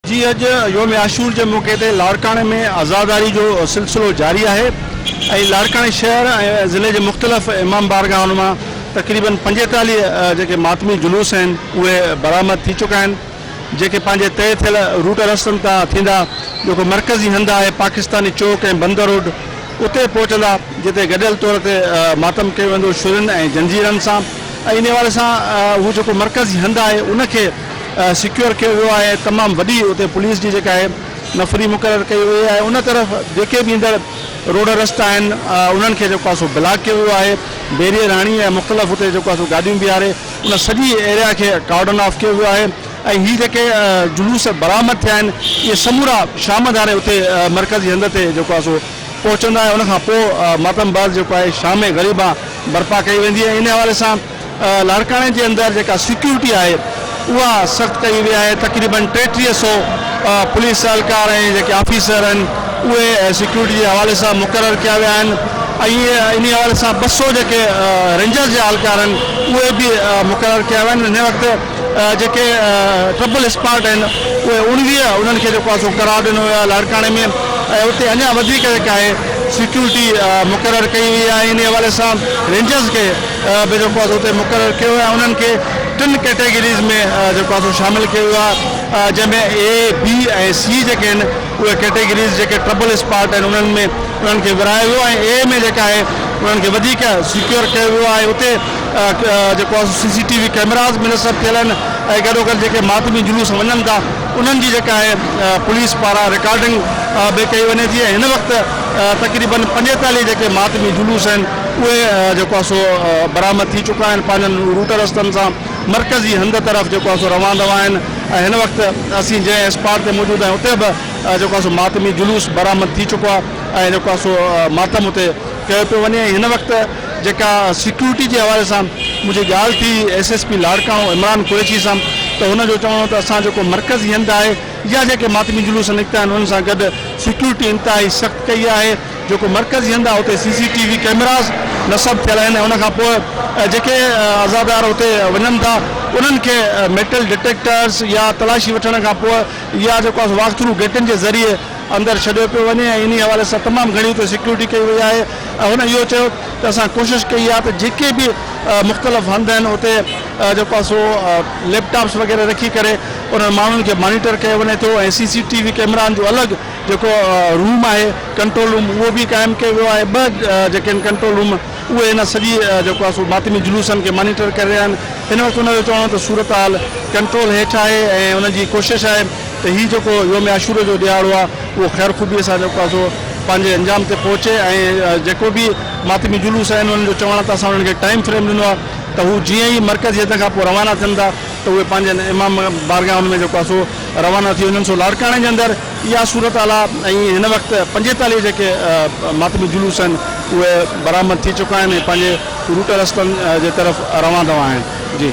جي اڄ يوم عاشور جي موقعي تي لاڙڪاڻي ۾ عزاداري جو سلسلو جاري آهي ۽ لاڙڪاڻي شهر ۽ ضلعي جي مختلف امام بارگاهن مان تقريبن 45 جيڪي ماتمي جلوس آهن اهي برآمد ٿي چڪا آهن جيڪي پنهنجي طئي ٿيل روٽ رستن تان ٿيندا جيڪو مرڪزي هنڌ آهي پاڪستاني چوڪ ۽ بندر روڊ اتي پهچندا جتي گڏيل طور تي ماتم ڪيو ويندو شرين ۽ جنجيرن سان ۽ انهي حوالي سان هو جيڪو مرڪزي هنڌ آهي ان کي سيڪيور ڪيو ويو آهي تمام وڏي اتي پوليس جي جيڪا آهي نفري مقرر ڪئي وئي آهي ان طرف جيڪي به ايندڙ روڊ رستا آهن انهن کي جيڪو آهي سو بلاڪ ڪيو ويو آهي بيريئر هڻي ۽ مختلف اتي جيڪو آهي سو گاڏيون بيهاري ان سڄي ايريا کي ڪارڊن آف ڪيو ويو آهي ۽ هي جيڪي جلوس برآمد ٿيا آهن اهي سمورا شام ڌاري اتي مرڪزي هنڌ تي جيڪو آهي سو پهچندا ۽ ان کان پوء ماتم بعد جيڪو آهي شام غريبان برپا ڪئي ويندي ۽ ان حوالي سان لاڙڪاڻي جي اندر جيڪا سيڪيورٽي آهي اها سخت ڪئي وئي آهي تقريبن 33 سو پوليس اهلڪار ۽ جيڪي آفيسر آهن اهي سيڪيورٽي جي حوالي سان مقرر ڪيا ويا آهن ۽ انهي حوالي سان 200 جيڪي رينجرز جا اهلڪار آهن اهي به مقرر ڪيا ويا آهن هن وقت جيڪي ٽربل اسپاٽ آهن اهي 19 انهن کي جيڪو آهي سو قرار ڏنو ويو آهي لاڙڪاڻي ۾ ۽ اتي اڃا وڌيڪ جيڪا آهي سيڪيورٽي مقرر ڪئي وئي آهي انهي حوالي سان رينجرز کي به جيڪو آهي سو اتي مقرر ڪيو ويو آهي انهن کي ٽن ڪيٽيگريز ۾ جيڪو آهي سو شامل ڪيو ويو آهي جنهن ۾ اي بي ۽ سي جيڪي آهن اهي ڪيٽيگريز جيڪي ٽربل اسپاٽ آهن انهن ۾ انهن کي ورهايو ويو آهي ۽ اي ۾ جيڪا آهي انهن کي وڌيڪ سيڪيور ڪيو ويو آهي اتي جيڪو آهي سو سي سي ٽي وي ڪئميراز به نصب ٿيل آهن ۽ گڏوگڏ جيڪي ماتمي جلوس وڃن ٿا انهن جي جيڪا آهي پوليس پاران رڪارڊنگ به ڪئي وڃي ٿي ۽ هن وقت تقريبن 45 جيڪي ماتمي جلوس آهن اهي جيڪو آهي سو برآمد ٿي چڪا آهن پنهنجن روٽ رستن سان مرڪزي هنڌ طرف جيڪو آهي سو روان دوان آهن ۽ هن وقت اسين جنهن اسپاٽ تي موجود آهيون اتي به جيڪو آهي سو ماتمي جلوس برآمد ٿي چڪو آهي ۽ جيڪو آهي سو ماتم اتي ڪيو پيو وڃي ۽ هن وقت جيڪا سيڪيورٽي جي حوالي سان منهنجي ڳالهه ٿي S S P Larkana Imran Qureshi سان ته هن جو چوڻ هو ته اسان جيڪو مرڪزي هنڌ آهي يا جيڪي ماتمي جلوس نڪتا آهن انهن سان گڏ سيڪيورٽي انتهائي سخت ڪئي آهي جيڪو مرڪزي هنڌ آهي اتي سي سي ٽي وي ڪئميراز نصب ٿيل آهن ۽ ان کان پوء جيڪي عزادار اتي وڃن ٿا انهن کي ميٽل ڊٽيڪٽرز يا تلاشي وٺڻ کان پوء يا جيڪو آهي واڪ ٿرو گيٽن جي ذريعي اندر ڇڏيو پيو وڃي ۽ انهي حوالي سان تمام گهڻي اتي سيڪيورٽي ڪئي وئي آهي ۽ هن اهو چيو ته اسان ڪوشش ڪئي آهي ته جيڪي به مختلف هنڌ آهن اتي جيڪو آهي سو ليپ ٽاپس وغيره رکي ڪري انهن ماڻهن کي مانيٽر ڪيو وڃي ٿو ۽ سي سي ٽي وي ڪئميرائن جو الڳ جيڪو روم آهي ڪنٽرول روم اهو به قائم ڪيو ويو آهي ٻه جيڪي آهن ڪنٽرول روم اهي هن سڄي جيڪو آهي سو ماتمي جلوسن کي مانيٽر ڪري رهيا آهن هن وقت ان جو چوڻ هو ته صورتحال ڪنٽرول هيٺ آهي ۽ انهن جي ڪوشش آهي ته هي جيڪو يوم عاشور جو ڏهاڙو آهي اهو خير خوبيء سان جيڪو آهي سو پنهنجي انجام تي پهچي ۽ جيڪو به ماتمي جلوس آهن انهن جو چوڻ آهي ته اسان انهن کي ٽائيم فريم ڏنو آهي ته هو جيئن ئي مرڪزي حد کان پوء روانا ٿين ٿا ته اهي پنهنجن امام بارگاهن ۾ جيڪو آهي سو روانا ٿي وڃن سو لاڙڪاڻي جي اندر اها صورتحال آهي ۽ هن وقت 45 جيڪي ماتمي جلوس آهن اهي برآمد ٿي چڪا آهن ۽ پنهنجي روٽ رستن جي طرف روان دوان آهن جي.